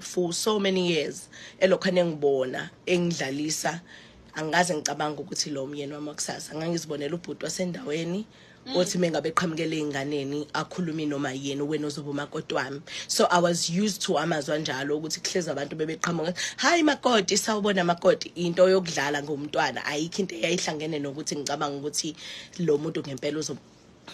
For so many years elokhane ngibona engidlalisa, angikaze ngicabanga ukuthi lo myeni wami wakusasa. Ngangizibonela ubhuti wasendaweni othi mengabe eqhamukele ey'nganeni akhulumi noma yini, wena ozoba umakoti wami. So I was used to amazwi anjalo, ukuthi kuhlezi abantu bebeqhamuka, "Hayi makoti, sawubona makoti." Into yokudlala ngomntwana, ayikho into eyayihlangene nokuthi ngicabanga ukuthi lo muntu ngempela uzoba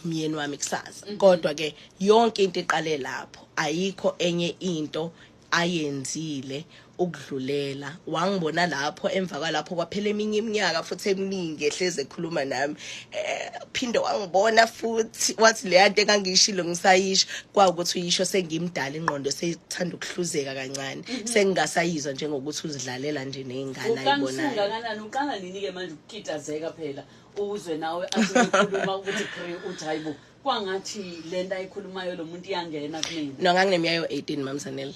umyeni wami kusasa. Kodwa ke yonke into iqale lapho, ayikho enye into ayenzile ukudlulela. Wangibona lapho, emva kwalapho kwaphela eminye iminyaka futhi eminingi ehleze ekhuluma nami, phinde wangibona futhi wathi leya nto engangiyishilo ngisayisho. Kwawukuthi uyisho sengimdala, ingqondo seyithanda ukuhluzeka kancane, sengingasayizwa njengokuthi uzidlalela nje ney'ngane ayibonayo. Ukangakanani? Uqala nini-ke manje ukukitazeka phela, uzwe nawe athi ukhuluma ukuthi gri, uthi, "Hayibo, kwangathi le nto ayikhulumayo lo muntu iyangena kumina"? No, ngangineminyaka yo-18, Mamsanele.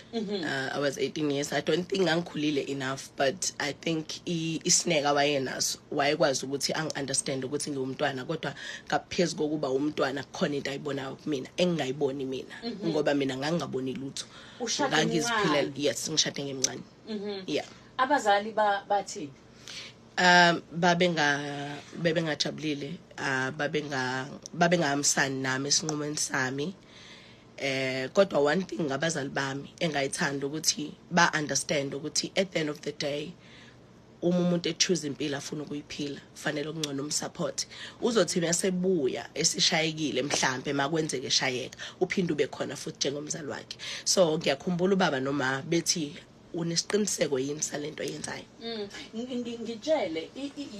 I was 18 years. I don't think ngangikhulile enough, but I think isineke awayenaso, wayekwazi ukuthi angi-understand ukuthi ngiwumntwana, kodwa ngaphezu kokuba umntwana kukhona into ayibonayo kumina engingayiboni mina, ngoba mina ngangingaboni lutho. Ushade Ngangiziphilela. umncane? Yes, ngishade ngimncane, yeah. Abazali bathini? Babenga bebengajabulile, babengahambisani nami esinqumweni sami. Kodwa one thing ngabazali bami engayithanda ukuthi ba understand ukuthi at the end of the day, uma umuntu echoose impilo afuna ukuyiphila, kufanele okungcono umsupport. Uzothi masebuya esishayekile, mhlambe makwenzeke eshayeka, uphinde ube khona futhi njengomzali wakhe. So ngiyakhumbula ubaba noma bethi, "Unesiqiniseko yini salento oyenzayo?" Ngitshele,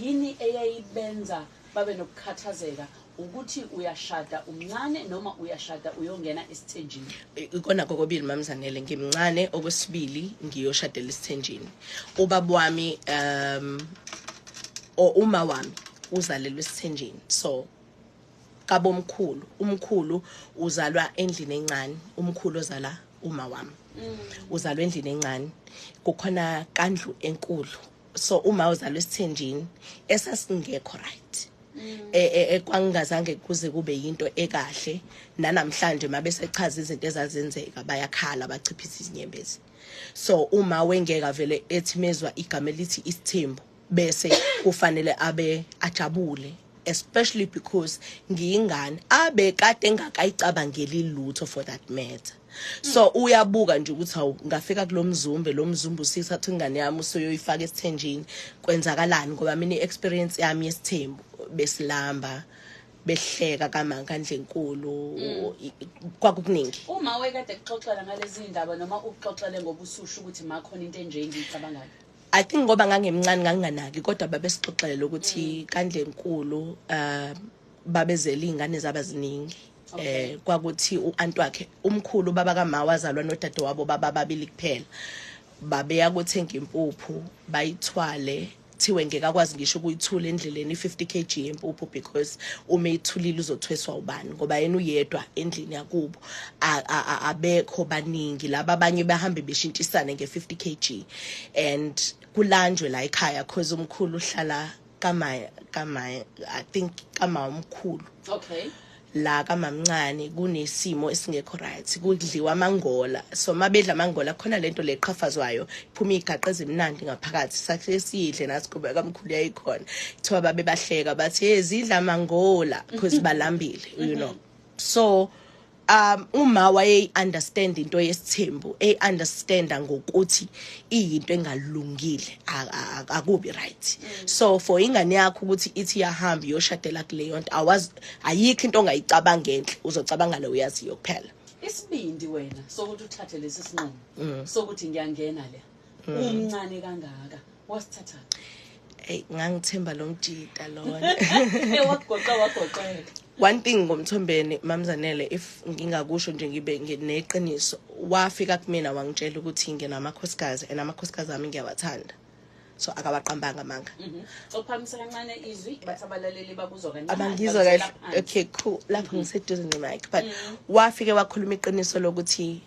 yini eyayibenza babe nokukhathazeka, ukuthi uyashada umncane noma uyashada uyongena esithenjini? Ikona kokobili, Mamzanele. Ngimncane, okwesibili ngiyoshadela esithenjini. Ubaba wami, o uma wami uzalelwe esithenjini, so kabomkhulu, umkhulu uzalwa endlini encane. Umkhulu ozala uma wami uzalwa endlini encane, kukhona kandlu enkulu. So uma uzalwa esithenjini esasingekho right, kwangingazange kuze kube yinto ekahle. Nanamhlanje mabesechaza izinto ezazenzeka, bayakhala, bachiphisa izinyembezi. So uma wengeka vele ethi mezwa igama elithi isithembu, bese kufanele abe ajabule, especially because ngiyingane abe kade engakayicabangeli lutho for that matter. So uyabuka nje ukuthi, hawu, ngafika kulomzumbe, lo mzumbe usithatha ingane yami usuyoyifaka esithenjini, kwenzakalani? Ngoba mina i-experience yami yesithembu, besilamba, behleka kandlenkulu, kwakukuningi. Uma wayekade kuxoxela ngalezi ndaba noma ukuxoxele ngoba ususho ukuthi makhona into enje engiyicabangayo? I think ngoba ngangemncane nganginganaki, kodwa babesixoxela ukuthi kandlenkulu babezela iy'ngane zaba ziningi. Kwakuthi u-anti wakhe umkhulu, baba kama, wazalwa nodade wabo baba babili kuphela. Babeya kuthenga impuphu, bayithwale, thiwe ngeke akwazi ngisho ukuyithula endleleni i-50 kg yempuphu, because uma eyithulile uzothweswa ubani, ngoba yena uyedwa endlini yakubo, abekho baningi laba abanye, bahambe beshintshisane nge-50 kg and kulanjwe la ekhaya, cause umkhulu uhlala kama, I think kama umkhulu. La kamamncane kunesimo esingekho right, kudliwa amangola. So mabedla amangola, khona lento leqhafazwayo, iphuma igaqa ezimnandi ngaphakathi, sakhe siyidle nathi kuba kamkhulu yayikhona. Kuthiwa babe bahleka bathi, "Hey, zidla amangola," because balambile. So uma waye understand into yesithembu, e understanda ngokuthi iyinto engalungile, akubi right. So for ingane yakho ukuthi ithi iyahamba iyoshadela kuleyo nto, awazi, ayikho into ongayicabanga enhle, uzocabanga le uyaziyo kuphela. Isibindi wena sokuthi uthathe lesi sinqumo sokuthi ngiyangena le, umncane kangaka, wasithatha? Hey, ngangithemba lo mjita lona. Wakugoqa wagoqeka. One thing ngomthombeni, Mamzanele, if ngingakusho nje ngibe ngineqiniso, wafika kumina wangitshela ukuthi nginamakhosikazi and amakhosikazi ami ngiyawathanda, so akawaqambanga amanga. Ophakamisa kancane izwi, bathi abalaleli bakuzwa kancane. Abangizwa Bakuzwela kahle. phansi. Okay, cool, lapho ngiseduze ne-mic, but wafike wakhuluma iqiniso lokuthi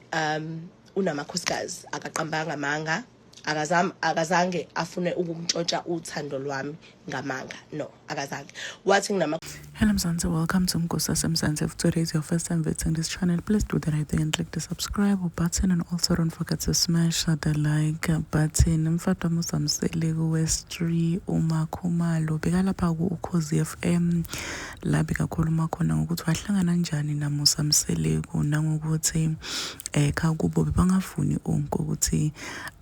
unamakhosikazi, akaqambanga amanga. Akazami, akazange afune ukuntshontsha uthando lwami ngamanga. No, akazange. Wathi nginama Hello Mzansi, welcome to Mgosa Mzansi. If today is your first time visiting this channel, please do the right thing and click the subscribe button, and also don't forget to smash the like button. Mfati waMusa Mseleku wesi-3, uMakhumalo, bekalapha ku-Ukhozi FM la bekakhuluma khona ngokuthi wahlangana kanjani naMusa Mseleku, nangokuthi khakubo bebangafuni onke ukuthi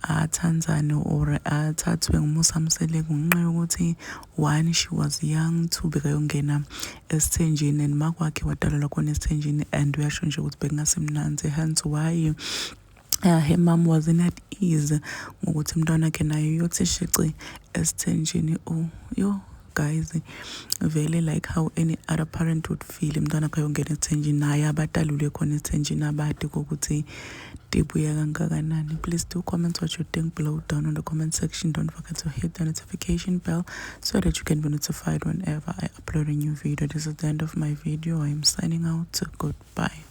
athandzane or athathwe nguMusa Mseleku ngenxa yokuthi, one, she was young, two, bekayongena esithenjini and makwakhe wadalelwa khona esithenjini, and uyasho nje ukuthi bekungasemnandzi, hence why her mom wasn't at ease ngokuthi umntwana wakhe naye uyothi shici esithenjini. Oh yo guys, vele like how any other parent would feel, umntwana wakhe ayongena esithenjini naye abatalulwe khona esithenjini, abade kokuthi tibuya kangakanani. Please do comment what you think below down in the comment section. Don't forget to hit the notification bell so that you can be notified whenever I upload a new video. This is the end of my video. I am signing out. Goodbye.